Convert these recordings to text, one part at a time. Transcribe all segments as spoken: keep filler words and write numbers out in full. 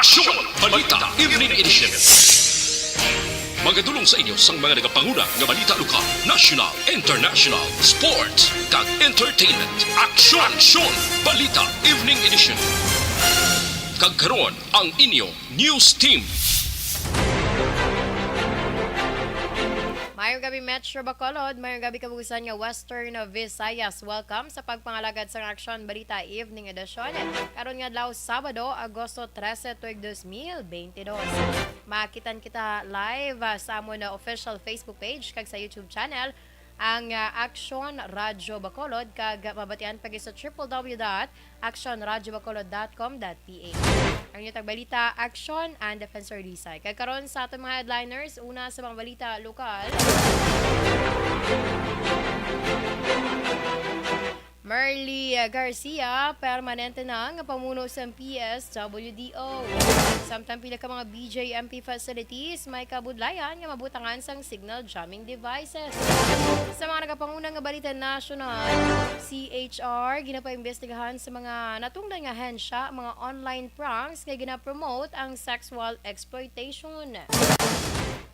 Aksyon! Balita Evening Edition. Magadulong sa inyo sang mga nagapanguna nga balita lokal, national, international, sports, kag entertainment. Aksyon! Aksyon! Balita Evening Edition. Kag karon, ang inyo news team. Mayong gabi, Metro Bacolod. Mayong gabi, kabugusan nga Western Visayas. Welcome sa pagpangalagad sang Aksyon Balita Evening Edition. Karon nga adlaw, Sabado, Agosto trese, tuig dos mil bentidós. Makitan kita live, ah, sa amon na official Facebook page kag sa YouTube channel, ang, ah, Aksyon Radyo Bacolod, kag mabatian pa gid sa triple W dot action radyo bacolod dot com dot P H. Ang inyo tagbalita, Action and Defensor Lisay. Kag karon sa aton mga headliners, una sa mga balita lokal. Merly Garcia, permanente na nga pamuno sa P S W D O. Samtang pila ka mga B J M P facilities may kabudlayan nga mabutangan sang signal jamming devices. Sa mga nagapanguna nga balita nasyonal, C H R ginapaimbestigahan sa mga natungdan nga ahensya ang mga online pranks nga ginapromote ang sexual exploitation.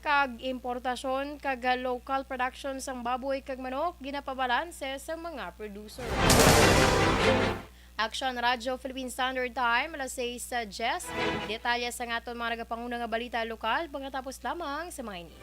Kag importasyon kag local production sang baboy kag manok ginapabalanse sa mga producer. Action Radyo Philippine Standard Time, alas sais sa diyes. Detalye sa aton mga nagapanguna nga balita lokal pagkatapos lamang sa mga ini.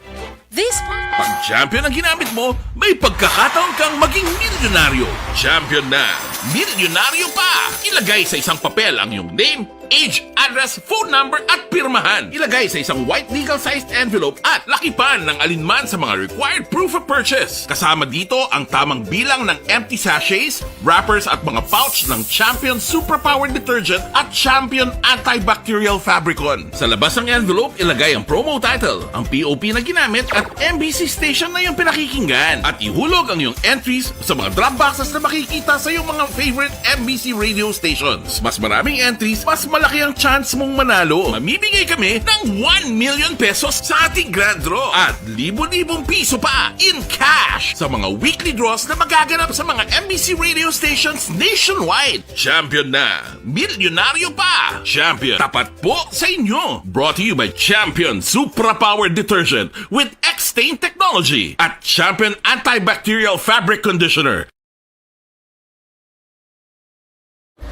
This Pag champion ang ginamit mo, may pagkakataon kang maging milyonaryo. Champion na, milyonaryo pa! Ilagay sa isang papel ang iyong name, age, address, phone number, at pirmahan. Ilagay sa isang white legal-sized envelope at lakipan ng alinman sa mga required proof of purchase. Kasama dito ang tamang bilang ng empty sachets, wrappers, at mga pouch ng Champion Superpower Detergent at Champion Antibacterial Fabricon. Sa labas ng envelope, ilagay ang promo title, ang P O P na ginamit, at M B C station na iyong pinakikinggan. At ihulog ang iyong entries sa mga drop boxes na makikita sa iyong mga favorite M B C radio stations. Mas maraming entries, mas malaki ang chance mong manalo. Mamimigay kami ng one million pesos sa ating grand draw at libo-libong piso pa in cash sa mga weekly draws na magaganap sa mga M B C radio stations nationwide. Champion na! Milyonaryo pa! Champion, tapat po sa inyo! Brought to you by Champion Supra Power Detergent with X-Stain Technology at Champion Antibacterial Fabric Conditioner.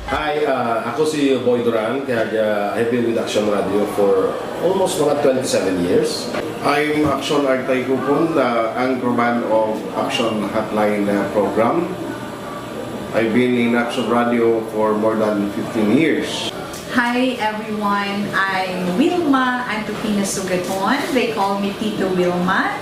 Hi, ah, ako si Boy Duran, kag, ah, I've been with Action Radio for almost mga twenty-seven years. I'm Action Artay Kupon, the anchorman of Action Hotline, uh, program. I've been in Action Radio for more than fifteen years. Hi everyone, I'm Wilma Antupina Sugaton. They call me Tito Wilma.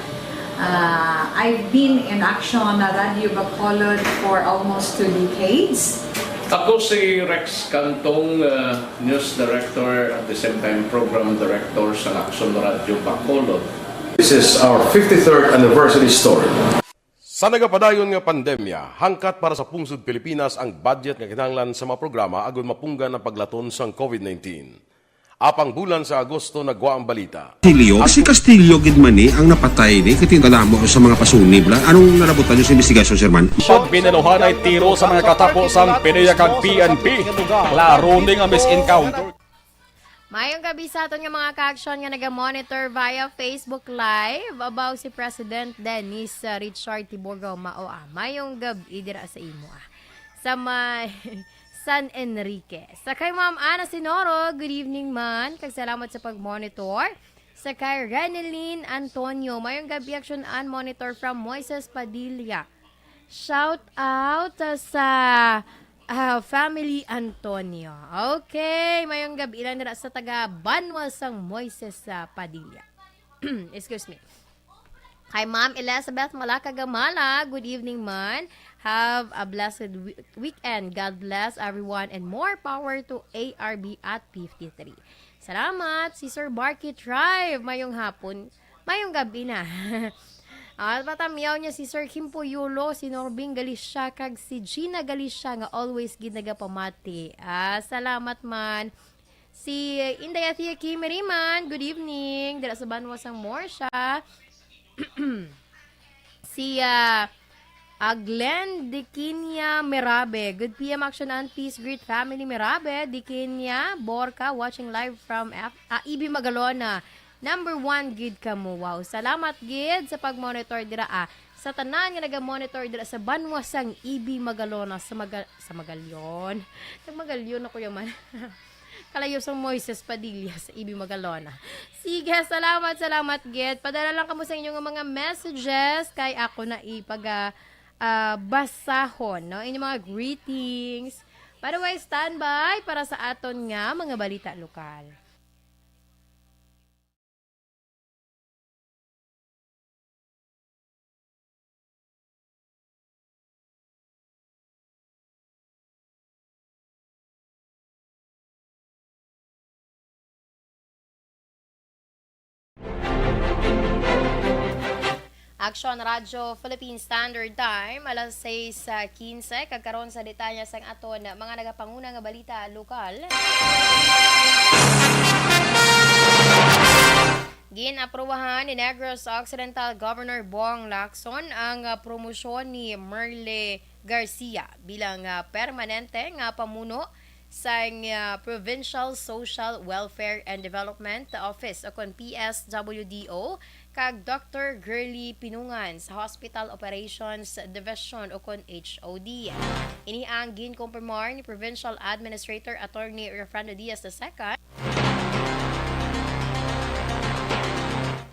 Uh, I've been in Action Radio Bacolod for almost two decades. Ako si Rex Cantong, uh, News Director, at the same time Program Director sa Action Radio Bacolod. This is our fifty-third anniversary story. Sa nagapadayon nga pandemya, hangkat para sa pungsod Pilipinas ang budget nga kinahanglan sa mga programa agud mapunggan ang paglaton sang COVID nineteen. Apang bulan sa Agosto nagwa ang balita. Castillo? Si Castillo gid man ni ang napatay ni, kay kadamo sa mga pasunib la. Anong nalabutan niyo sa investigasyon, Sir Man? Pag binaluhan ay tiro sa mga katapo sang PDEA kag P N P. Klaro ni nga misencounter. Mayong gabi sa aton nga mga ka-action nga naga-monitor via Facebook Live. Abaw, si President Dennis, uh, Richard Tiburgo mao, ah. Mayong gab-i dira sa imo, ah. Sa may San Enrique. Sa kay Ma'am Ana Sinoro, good evening man. Kag salamat sa pag-monitor. Sa kay Renelyn Antonio, mayong gabi, action and monitor from Moises Padilla. Shout out, uh, sa, uh, family Antonio. Okay, mayong gabi lang dira sa taga Banwa sang Moises, uh, Padilla. Excuse me. Kay Ma'am Elizabeth Malacagamala, good evening man. Have a blessed wi-, weekend. God bless everyone and more power to A R B at fifty-three. Salamat, si Sir Barky Tribe. Mayong hapon. Mayong gabi na. At patamiyaw niya si Sir Kimpo Yulo, si Norbing Galicia, kag si Gina Galicia nga always gid nagapamati. Ah, salamat man. Si Inday Athea Kimiriman, good evening. Dira sa Banwa sang Morsha. Si, ah, Ah, Glenn Diquinia Merabe. Good P M, Action and Peace. Greet family Merabe, Diquinia, Borca, watching live from F-, ah, E B Magalona. Number one gid kamo. Wow. Salamat gid sa pag-monitor dira, ah. Sa tanan nga naga-monitor dira sa banwa sang E B Magalona, sa Maga-, sa Magalion. Sa Magalion ako yaman. Kalayo sang Moises Padilla sa E B Magalona. Sige, salamat, salamat gid. Padala lang kamo sa inyong mga messages kay ako na ipag, ah, ah, basahon, no? Inyong mga greetings. By the way, standby para sa aton nga mga balita lokal. Action Radio Philippine Standard Time, alas sais quince. Kag karon sa detalye sang aton mga nagapanguna nga balita lokal. Gin-aprubahan ni Negros Occidental Governor Bong Lacson ang, ah, promosyon ni Merle Garcia bilang, ah, permanente nga pamuno sang, ah, Provincial Social Welfare and Development Office, o kon P S W D O, kag Doctor Girly Pinungan sa Hospital Operations Division, o kon H O D. Ini ang ginkumpirmar ni Provincial Administrator Attorney Refrando Diaz the second.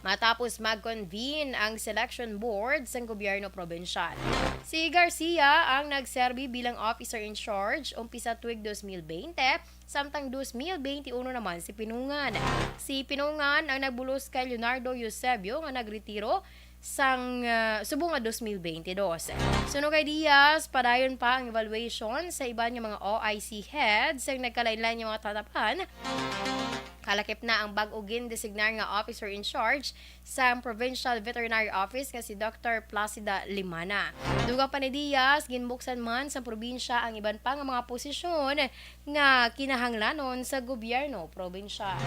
Matapos mag-convene ang selection board sang gobyerno probinsyal. Si Garcia ang nagserbi bilang officer in charge umpisa tuig dos mil bente, samtang dos mil bente uno naman si Pinungan. Si Pinungan ang nagbulos kay Leonardo Eusebio nga nagretiro sang, ah, subong nga dos mil bente dos. Suno kay Diaz, padayon pa ang evaluation sa iban nga mga O I C heads sang nagkalainlain nga mga tatapan. Kalakip na ang bag-o gindesignar nga officer in charge sang Provincial Veterinary Office nga si Doctor Placida Limana. Dugang pa ni Diaz, ginbuksan man sa probinsya ang iban pa nga mga posisyon nga kinahanglanon sa gobyerno probinsyal.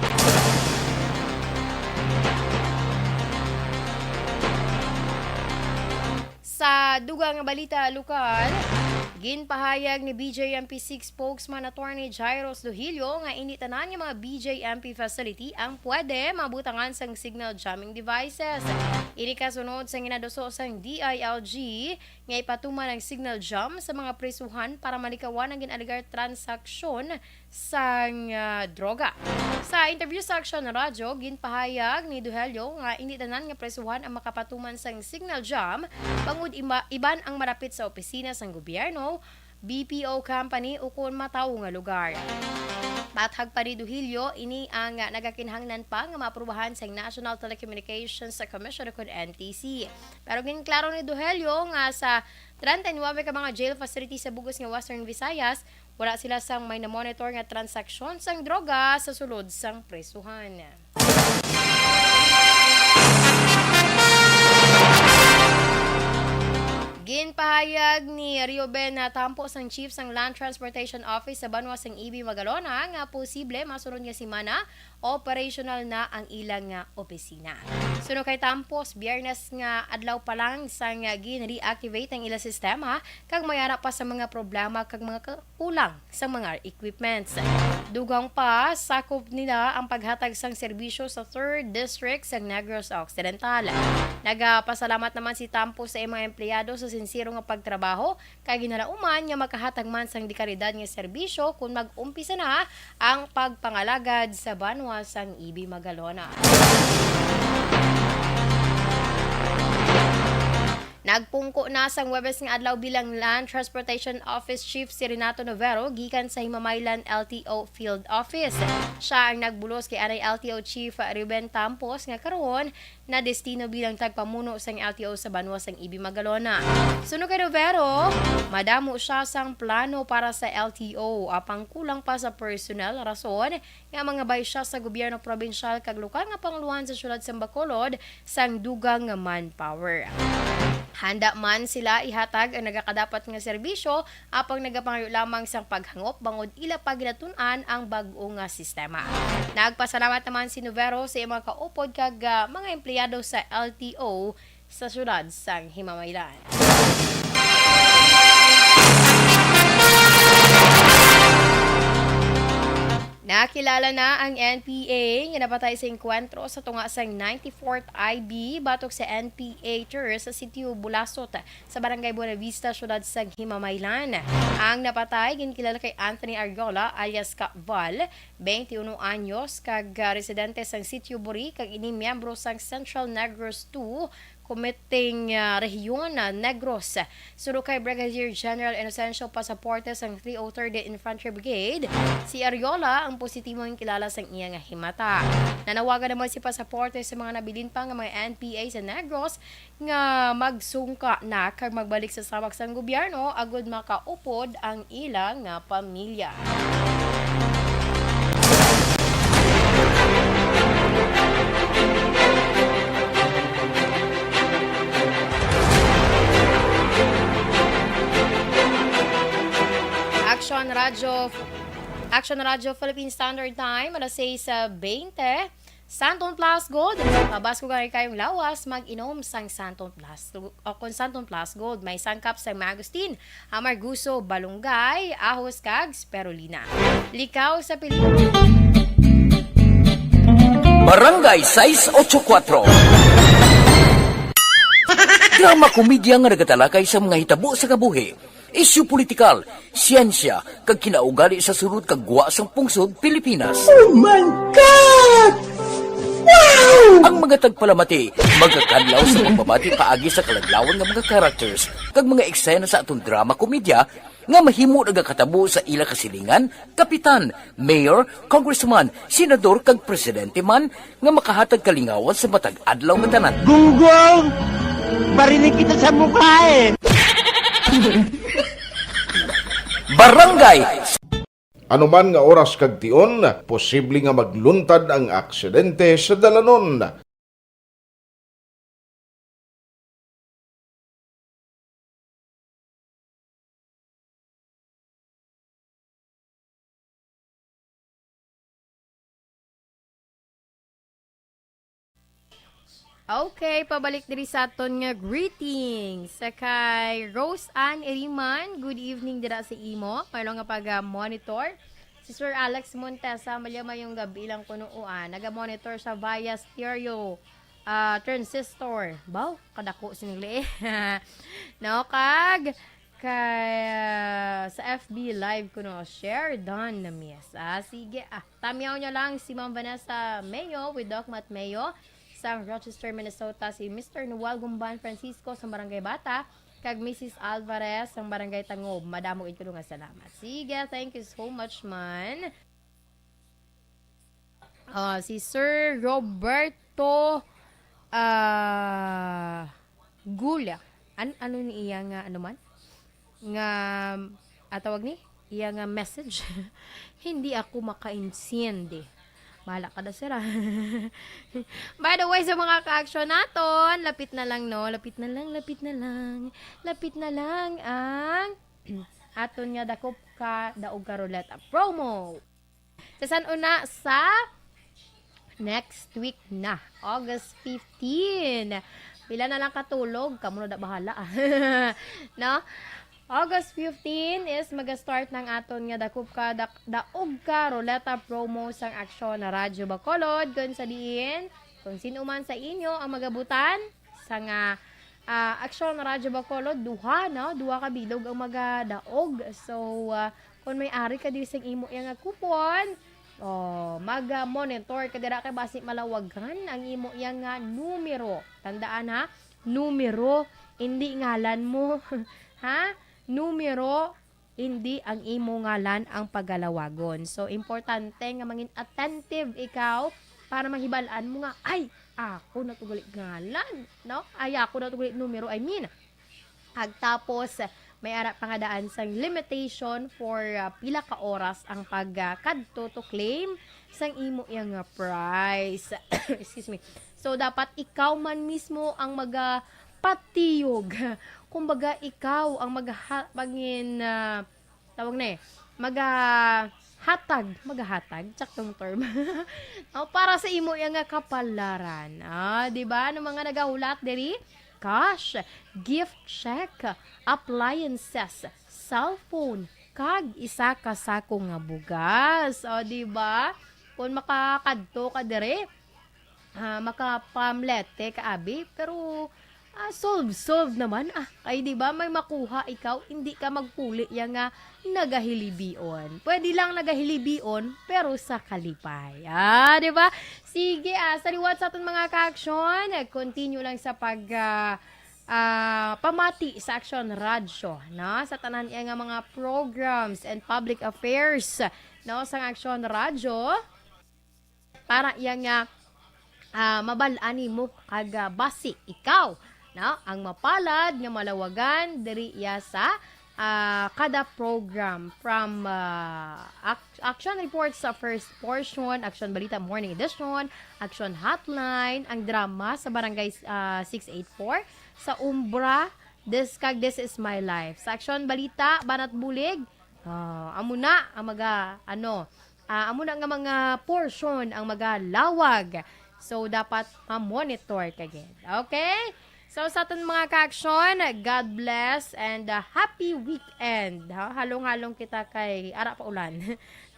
Sa dugang nga balita lokal, ginpahayag ni B J M P six spokesman Attorney Jairos Dohilio nga indi tanan nga mga B J M P facility ang pwede mabutangan sang signal jamming devices. Ini kasunod sa ginaduso sang D I L G nga ipatuman ang signal jam sa mga prisuhan para malikawan ang gin-alegar transaksyon sang, ah, droga. Sa interview sa Aksyon Radyo, ginpahayag ni Duhelio nga indi tanan nga prisuhan ang makapatuman sang signal jam, bangod ima-, iban ang malapit sa opisina sang gobyerno, B P O company, ukon matawo nga lugar. Bathag pa ni Duhelio, ini ang nagakinahanglan pa nga maaprubahan sang National Telecommunications Commission, ukon N T C. Pero ginklaro ni Duhelio nga sa treinta y nuebe ka mga jail facilities sa bug-os nga Western Visayas, wala sila sang may na-monitor nga transaksyon sang droga sa sulod sang prisuhan. Ginpahayag ni Reuben Tampo sang chief sang Land Transportation Office sa banwa sang E B Magalona nga posible masunod nga semana operational na ang ilang nga opisina. Suno kay Tampos, Biyernes nga adlaw pa lang sang gin-reactivate ang ila sistema kag may ara pa sa mga problema kag mga ka-, kulang sa mga equipments. Dugang pa, sakop nila ang paghatag sang serbisyo sa Third District sa Negros Occidental. Nagapasalamat naman si Tampos sa iyang mga empleyado sa sinsero nga pagtrabaho kay ginalauman nga makahatag man sang dekalidad nga serbisyo kon mag-umpisa na ang pagpangalagad sa banwa sang E B Magalona. Nagpungko na sang Huwebes nga adlaw bilang Land Transportation Office Chief si Renato Novero gikan sa Himamaylan L T O Field Office. Siya ang nagbulos kay anay L T O Chief Ruben Tampos nga karon nadestino bilang tagpamuno sang L T O sa banwa sang E B Magalona. Suno kay Novero, madamo siya sang plano para sa L T O, apang kulang pa sa personnel, rason nga mangabay siya sa gobyerno probinsyal kag lokal nga panguluhan sa siyudad sang Bacolod sang dugang nga manpower. Handa man sila ihatag ang nagakadapat nga serbisyo, apang nagapangayo lamang sang paghangop bangod ila pa ginatun-an ang bag-o nga sistema. Nagpasalamat naman si Novero sa iyang mga kaupod kag, ah, mga empleyado sa L T O sa siyudad sang Himamaylan. Nakilala na ang N P A nga napatay sa engkwentro sa tunga sang ninety-fourth I B batok sa N P A terrace sa Sitio Bulasot, sa Barangay Buenavista, siyudad sang Himamaylan. Ang napatay ginkilala kay Anthony Ariola alias Ka Val, twenty-one anyos, kag, ah, residente sang Sitio Buri, kag ini miyembro sang Central Negros two Committing, ah, Rehiyon, ah, Negros. Suno kay Brigadier General Inocencio Pasaporte sang three oh third Infantry Brigade, si Ariola ang positibo nga kilala sang iya nga himata. Nanawagan naman si Pasaporte sa mga nabilin pa nga mga N P A sa Negros nga magsungka na kag magbalik sa sabak sang gobyerno agud makaupod ang ila nga pamilya. Action Radio, Action Radio Philippine Standard Time, alas sais, ah, twenty. Santon Plus Gold, pabaskog ang kayong lawas, mag-inom sang Santon Plus, o kon Santon Plus Gold, may sangkap sang mangosteen, amarguso, balunggay, ahos, kag spirulina. Likaw sa pili. Barangay sais ocho kuatro. Drama komedya nga nagatalakay sa mga hitabo sa kabuhi, isyu politikal, siyensya, kag kinaugali sa sulod kag gwa sang pungsod Pilipinas. Oh my God! Wow! Ang mga tagpalamati magakadlaw sa pagbabati paagi sa kaladlawan nga mga characters kag mga eksena sa aton drama komedya nga mahimo nagakatabo sa ila kasilingan, kapitan, mayor, congressman, senador, kag presidente man nga makahatag kalingawan sa matag adlaw nga tanan. Gunggong! Barinig kita sa mukha eh! Barangay. Anuman nga oras kag tion, posible nga magluntad ang aksidente sa dalanon. Okay, pabalik diri sa aton nga greetings. Sa kay Rose Ann Iriman, good evening dira sa imo. Maylo nga pag-monitor. Si Sir Alex Montesa, malya mayong gabi lang kuno, ah. Naga-monitor sa via stereo, ah, transistor. Baw, kadako sini, eh. No, kag kay, ah, sa F B Live kuno, share done na, miss. Ah, sige, ah, tamyaw niya lang si Ma'am Vanessa Mayo with Doc Matt Mayo sang Rochester, Minnesota, si Mister Noel Gumban Francisco sa Barangay Bata, kag Missus Alvarez sang Barangay Tangob. Madamo gid kuno nga salamat. Sige, thank you so much man. Ah, si Sir Roberto, ah, Gula. An-, ano ni iya nga, ano man? Nga, ah, tawag ni? Iya nga message. Hindi ako makaintindi. Bahala ka na, sir, ah. By the way, sa mga ka-action naton, lapit na lang, no? Lapit na lang, lapit na lang. Lapit na lang ang aton nga Dakop Ka Daog Ka Ruleta promo. Sa san una? Sa next week na, August fifteen. Pila na lang katulog? Kamo na da bahala. No? August fifteen is mag-start ng aton nga Dakop Ka, Dak-, Daog Ka Ruleta promo sang Aksyon na Radyo Bacolod, kung sa diin, kung sino man sa inyo ang magabutan sa nga, ah, Aksyon Radyo Bacolod, duha, no? Duha ka bilog ang magadaog. So, ah, kung may ari ka diri sang imo iya nga kupon, oh, mag-monitor ka dira kay basi malawagan ang imo iya nga numero. Tandaan, ha, numero, hindi ngalan mo. Ha? Numero, hindi ang imo ngalan ang pagalawagon. So, importante nga mangin attentive ikaw para mahibal-an mo nga, "Ay, ako na to gali ngalan, no? Ay, ako na to gali numero, I mean." Ag tapos, may ara pa nga daan sang limitation for, ah, pila ka oras ang pag, ah, kadto to claim sang imo iya nga prize. Excuse me. So, dapat ikaw man mismo ang maga-, patiyog. Kumbaga, ikaw ang magha-, mangin-, ah, tawag na eh, magahatag, magahatag, saktong term. Oh, para sa imo iya nga kapalaran. Ah, di ba? Ano mga nagahulat diri? Cash, gift check, appliances, cellphone, kag isa ka sako nga bugas. O, di ba? Kung makakadto ka diri, ah, makapamlete ka, abi. Pero, ah, solve, solve naman. Ah, kay di ba may makuha ikaw, hindi ka magpuli ya nga nagahilibion. Pwede lang nagahilibion, pero sa kalipay. Ah, di ba? Sige, ah, sa liwat sa aton mga ka-aksyon, eh, continue lang sa pag, ah, ah, pamati sa Aksyon Radyo, no? Sa tanan iya nga mga programs and public affairs, no, sang Aksyon Radyo, para iya nga, ah, mabal-an nimo kag, ah, basi ikaw, no, ang mapalad nga malawagan diri iya sa, ah, kada program from, ah, Ac-, Action Report sa first portion, Action Balita Morning Edition, Action Hotline, ang drama sa Barangay, ah, six eight four, sa Umbra, This, kag This Is My Life. Sa Action Balita, Banat Bulig, ah, amo na ang maga-, ano, ah, amo na nga mga portion ang magalawag. So, dapat ma-monitor ka gid. Okay? So, sa aton mga ka-aksyon, God bless and, ah, happy weekend. Ha? Halong-halong kita kay ara pa ulan.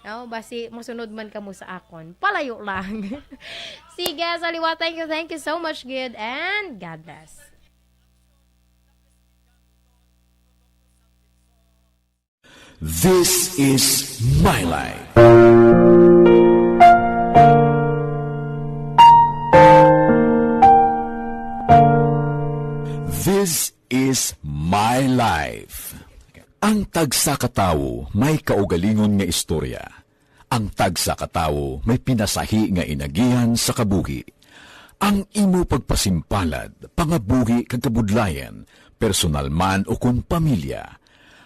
No? Basi mosunod man kamo sa akon. Palayo lang. Sige, sa liwat, thank you, thank you so much, good, and God bless. This is my life. This is my life. Ang tagsa ka tawo may kaugalingon nga istorya. Ang tagsa ka tawo may pinasahi nga inagihan sa kabuhi. Ang imo pagpasimpalad, pangabuhi kag kabudlayan, personal man ukon pamilya,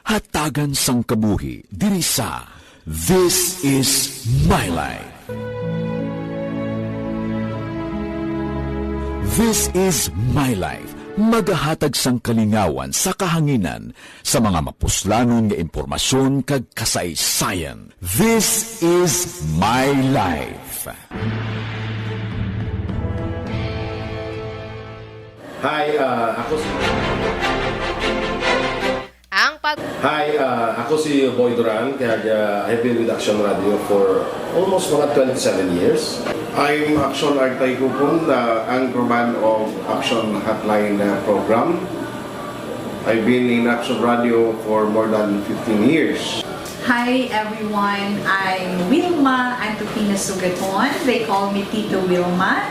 hatagan sang kabuhi diri sa This Is My Life. This Is My Life magahatag sang kalingawan sa kahanginan sa mga mapuslanon nga impormasyon kag kasaysayan. This is my life. Hi, uh, ako si Ang pag Hi, uh, ako si Boy Duran, kag uh, I've been with Action Radio for almost mga twenty-seven years. I'm Action Artay Kupon, the anchorman of Action Hotline uh, program. I've been in Action Radio for more than fifteen years. Hi everyone, I'm Wilma Antupina Sugaton. They call me Tito Wilma.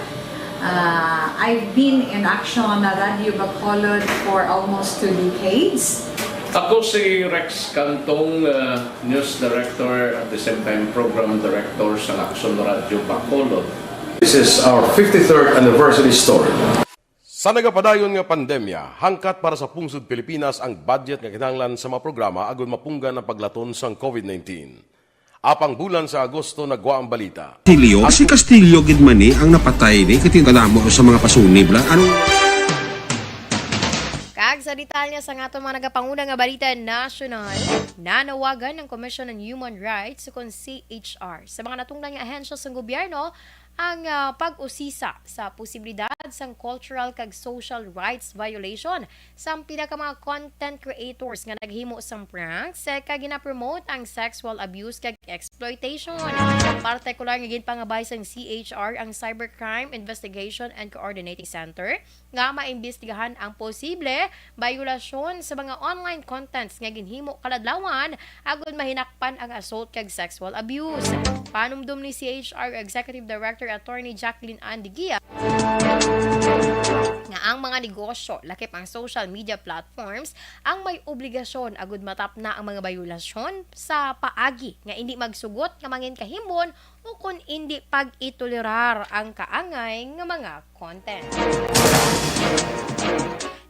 Uh, I've been in Action Radio Bacolod for almost two decades. Ako si Rex Cantong, uh, News Director at the same time Program Director sa Action Radio Bacolod. This is our fifty-third anniversary story. Sa nagapadayon nga pandemya, hangkat para sa pungsod Pilipinas ang budget nga kinahanglan sa mga programa agud mapunggan ang paglaton sang COVID nineteen. Apang bulan sa Agosto nagwa ang balita. Castillo? Si Castillo gid man ni ang napatay ni, kay tingala mo sa mga pasunib la. Ano? Kag sa detalye sa aton mga nagapanguna nga balita nasyonal, nanawagan ang Commission on Human Rights ukon C H R sa mga natungdan nga ahensya sang gobyerno ang, ah, pag-usisa sa posibilidad sang cultural kag social rights violation sang pila ka mga content creators nga naghimo sang pranks, eh, kag ginapromote ang sexual abuse kag exploitation. Partikular nga ginpangabay sang C H R ang Cybercrime Investigation and Coordinating Center nga maimbestigahan ang posible bayolasyon sa mga online contents nga ginhimo kaladlawan agud mahinakpan ang assault kag sexual abuse. Panumdom ni C H R Executive Director Attorney Jacqueline Andigia nga ang mga negosyo, lakip ang social media platforms, ang may obligasyon agud matapna ang mga bayolasyon sa paagi nga indi magsugot nga mangin kahimbon ukon indi pag-itolerar ang kaangay nga mga content.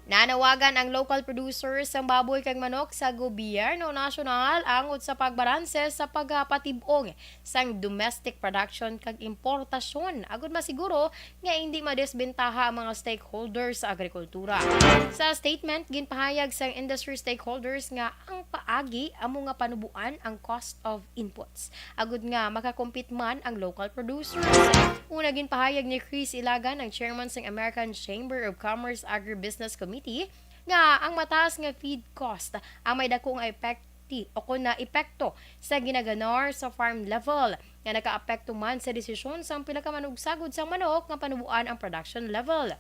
Nanawagan ang local producers sang baboy kag manok sa gobyerno nasyonal angot sa pagbalanse sa pagpatib-ong sang domestic production kag importasyon agud masiguro nga indi madisbentaha ang mga stakeholders sa agrikultura. Sa statement, ginpahayag sang industry stakeholders nga ang paagi amo nga panuboan ang cost of inputs agud nga makakompete man ang local producers. Una, ginpahayag ni Chris Ilagan, ang chairman sang American Chamber of Commerce Agribusiness Committee, nga ang mataas nga feed cost ang may dako nga epekto ti o kon na epekto sa ginaganar sa farm level nga nakaapekto man sa desisyon sang pila ka manugsagod sang manok nga panuboan ang production level.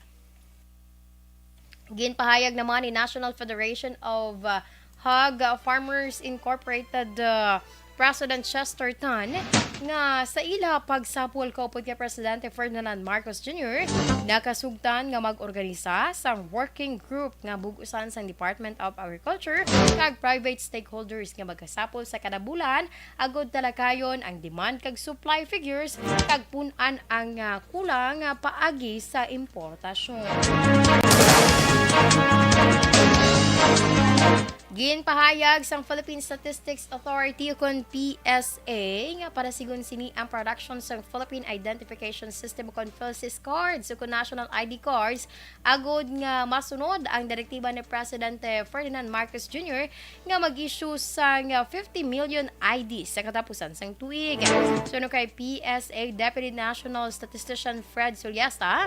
Ginpahayag naman ni National Federation of uh, Hog Farmers Incorporated uh, President Chester Tan nga sa ila pagsapol kaupod kay Presidente Ferdinand Marcos Junior, nakasugtan nga mag-organisa sang working group nga bug-usan sang Department of Agriculture kag private stakeholders nga magkasapol sa kada bulan agud talakayon ang demand kag supply figures kag pun-an ang ah, kulang ah, paagi sa importasyon. Ginpahayag sang Philippine Statistics Authority ukon P S A nga padasigon sini ang production sang Philippine Identification System ukon PhilSys cards ukon national I D cards agud nga masunod ang direktiba ni Presidente Ferdinand Marcos Junior nga mag-issue sang fifty million I D sa katapusan sang tuig. Suno kay P S A Deputy National Statistician Fred Sulyasta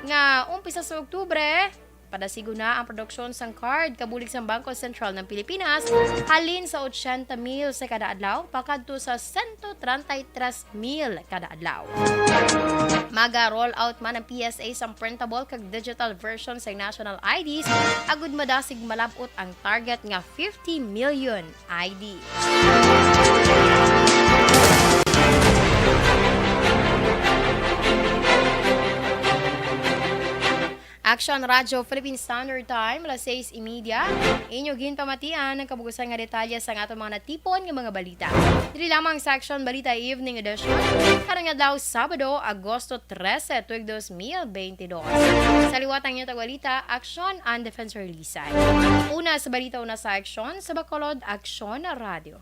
nga umpisa sa Oktubre, padasigon na ang produksyon sang card kabulig sang Bangko Sentral ng Pilipinas, halin sa ochenta mil sa kada adlaw pakadto sa sento treinta y tres mil kada adlaw. Maga-roll out man ang P S A sang printable kag digital version sa national I Ds agud madasig malab-ot ang target nga fifty million I Ds. Action Radio Philippine Standard Time, alas sais y media. Inyo ginpamatian ang kabugusan nga detalye sang aton mga natipon nga mga balita. Diri lamang sa Action Balita Evening Edition, karong adlaw, Sabado, Agosto trese, tuig dos mil beintidos. Sa liwat ang inyong tagbalita, Action and Defense Release. Una sa balita, una sa aksyon, sa Bacolod, Aksyon Radyo.